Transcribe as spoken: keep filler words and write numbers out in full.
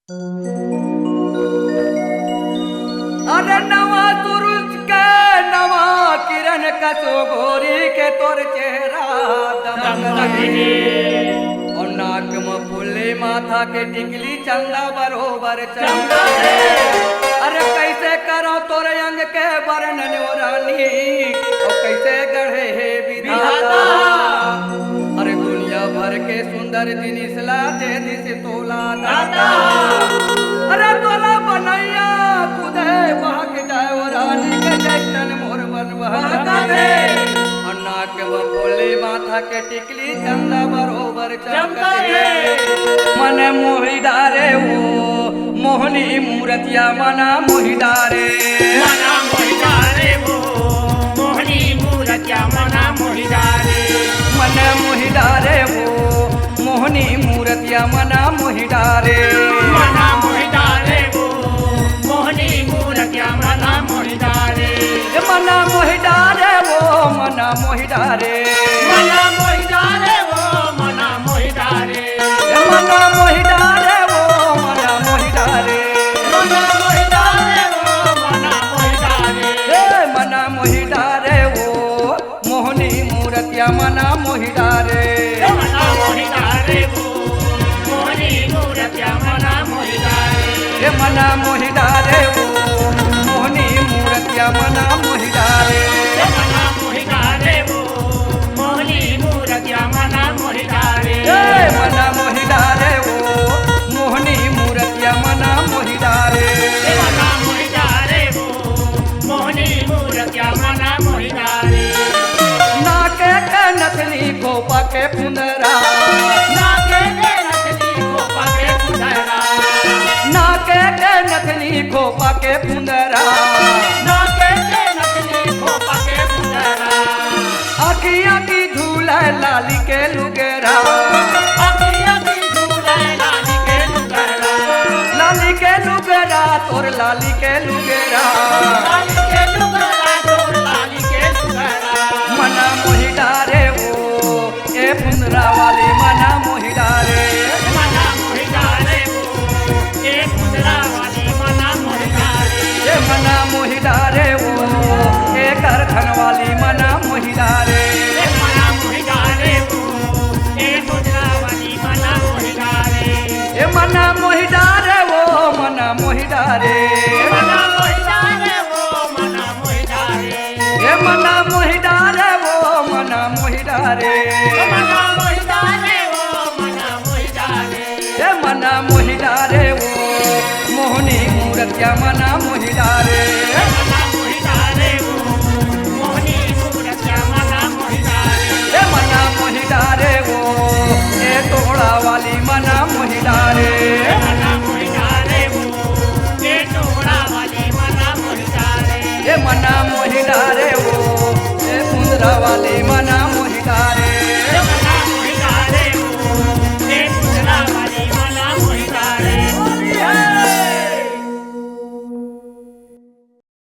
अरे नवा सूरज के नवा किरण कसो गोरी के तोर चेहरा दमकत हे। अउ नाक म फुल्ली, माथा के टिकली, चंदा बरोबर चमकत हे। अरे कइसे करंव तोर अंग के बरनन ओ रानी, अउ कइसे गढ़े हे विधाता। अरे दुनिया भर के सुंदर जिनिस ला दे दिस तोला दाता। अरे तोला बनइया खुदे बहक जाय ओ रानी के जइसन मोर मन बहकत हे। अउ नाक म फुल्ली, माथा के टिकली, चंदा बरोबर चमकत हे। मन मोहि डारे ओ मोहनी मूरतिया, मन मोहि डारे। मन मोहि डारे ओ मोहनी मूरतिया, मन मोहि डारे। मन मोहि डारे ओ मोहनी मूरतिया, मन मोहि डारे। मन मोहि डारे ओ मोहनी मूरतिया, मन मोहि डारे। ए मन मोहि डारे ओ, मन मोहि डारे। मन मोहि डारे ओ, मन मोहि डारे। ए मन मोहि डारे ओ, मन मोहि डारे। मन मोहि डारे ओ, मन मोहि डारे। ए मन मोहि डारे ओ, मोहनी मूरतिया, मन मोहि डारे। ए मन मोहि डारे ओ, मोहनी मूरतिया, मन मोहि डारे। ए मन मोहि डारे ओ, मोहनी मूरतिया, मन मोहि डारे। ए मन मोहि डारे ओ, मोहनी मूरतिया, मन मोहि डारे। ए मन मोहि डारे ओ, मोहनी मूरतिया, मन मोहि डारे। ए मन मोहि डारे ओ, मोहनी मूरतिया, मन मोहि डारे। नाके के नथनी, खोपा के फुंदरा। नाके के नथनी, खोपा के फुंदरा। नाके के नथनी, खोपा के फुंदरा। नाके के नथनी, खोपा के फुंदरा। अखिया की झूले लाली के लुगरा। अखिया की झूले लाली के लुगरा। लाली के लुगरा, तोर लाली के लुगरा। लाली के लुगरा, तोर लाली के लुगरा। मन मोहि डारे ओ, ए फुंदरा वाली, मन मोहि डारे। मन मोहि डारे ओ, ए फुंदरा वाली, मन मोहि डारे। ए मन मोहि डारे ओ, ए करधन वाली, मन मोहि डारे। ए मन मोहि डारे ओ, ए फुंदरा वाली, मन मोहि डारे। ए मन मोहि डारे ओ, मन मोहि डारे। ए मन मोहि डारे ओ, मन मोहि डारे। ए मन मोहि डारे ओ, मन मोहि डारे। ए मन मोहि डारे ओ, मन मोहि डारे। ए मन मोहि डारे ओ, मोहनी मूरतिया, मन मोहि डारे।